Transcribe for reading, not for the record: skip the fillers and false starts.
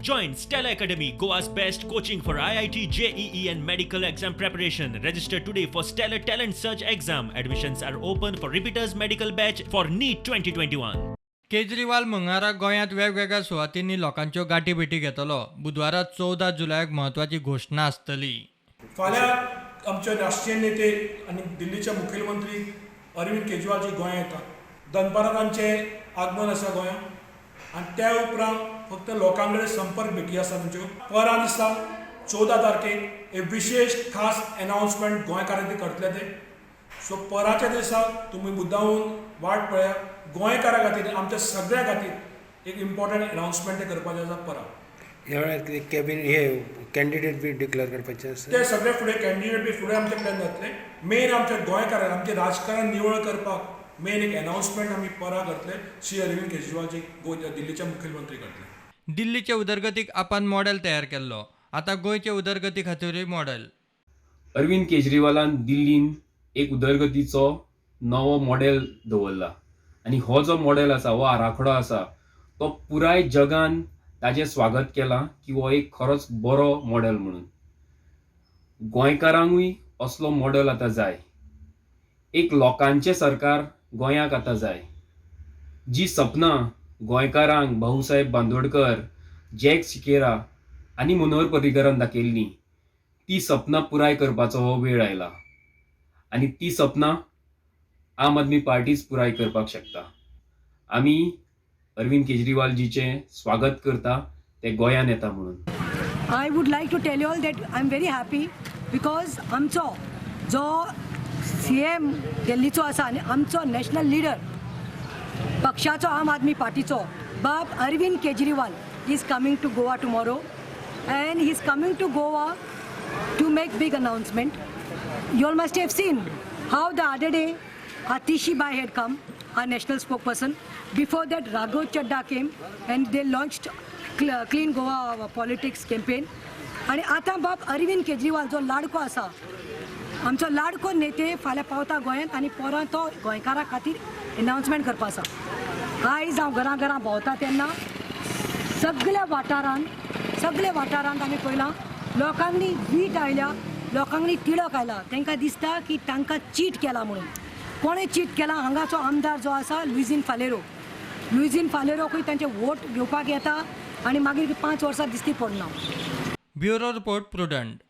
Join Stellar Academy, Goa's best coaching for IIT, JEE, and medical exam preparation. Register today for Stellar Talent Search exam. Admissions are open for repeaters medical batch for NEET 2021. Kejriwal मंगळारा गोंयांत वेगवेगळ्या सुवातींनी लोकांच्यो गाठी भेटी घेतलो. बुधवारा 14 जुलयाक म्हत्वाची घोशणा आसतली. फाल्यां आमचे राष्ट्रीय नेते आनी दिल्लीचे मुखेलमंत्री अरविंद केजरीवालजी गोंयांत येता. दनपारां तांचें आगमन आसा गोंयांत आनी त्या उपरांत फक्त लोकां कडेन संपर्क भेटी आसा तांच्यो. परां दिसा 14 तारखेक एक विशेश खास एनावन्समेंट गोंयकारांक करतले ते. सो पराच्या दिसा तुमी मुद्दामून वाट पळयात. गोंयकारां खातीर, आमच्या सगळ्यां खातीर एक इम्पॉर्टंट एनावन्समेंट ते करपाचें आसा परां. ह्या वेळार कितें कॅबिन हे कॅन्डिडेट बी डिक्लेअर करपाचे आसा? ते सगळे फुडें कॅन्डिडेट बी फुडें आमचे प्लॅन जातले. मेन आमच्या गोंयकारांक, आमचें राजकारण निवळ करपाक मेन एक एनावन्समेंट आमी परां करतले. श्री अरविंद केजरीवालजी, दिल्लीचे मुखेलमंत्री करतले. दिल्लीचे उदरगतीक आपान मॉडेल तयार केल्लो, आतां गोंयचे उदरगती खातीरूय मॉडेल. अरविंद केजरीवालान दिल्लीन एक उदरगतीचो नवो मॉडेल दवरला आनी हो जो मॉडेल आसा, हो आराखडो आसा, तो पुराय जगान ताजें स्वागत केलां की हो एक खरोच बरो मॉडेल म्हणून. गोंयकारांकूय असलो मॉडेल आतां जाय. एक लोकांचें सरकार गोंयाक आतां जाय. जी सपनां गोंयकारांक भाऊसाहेब बांदोडकर, जॅक सिकेरा आनी मनोहर पर्रीकरान दाखयल्लीं, ती सपनां पुराय करपाचो हो वेळ आयला आनी ती सपनां आम आदमी पार्टीच पुराय करपाक शकता. आमी अरविंद केजरीवालजीचें स्वागत करता, ते गोंयान येता म्हणून. I would like to tell you all that I am very happy because आमचो जो सीएम दिल्लीचो आसा आनी आमचो नॅशनल लिडर पक्षाचो, आम आदमी पार्टीचो बाब Arvind Kejriwal is coming to Goa tomorrow and he is coming to Goa to make big announcement. You all must have seen how the other day Atishi Bai had come, our national spokesperson. Before that, Raghav Chadda came and they launched Clean Goa Politics campaign. आणि आतां बाब अरविंद केजरीवाल जो लाडको आसा, आमचो लाडको नेते, फाल्यां पावता गोंयांत आनी पोरां तो गोंयकारां खातीर एनावन्समेंट करपा आसा. आयज हांव घरां घरां भोंवता तेन्ना सगळ्या वाठारांत आमी पळयलां, लोकांनी वीट आयल्या, लोकांनी तिडक आयला. तांकां दिसता की तांकां चीट केला म्हणून. कोणें चीट केला? हांगाचो आमदार जो आसा लुईझीन फालेरो. लुईझीन फालेरोकूय तांचे वोट घेवपाक येता आनी मागीर 5 वर्सां दिसती पडना. Bureau report, prudent.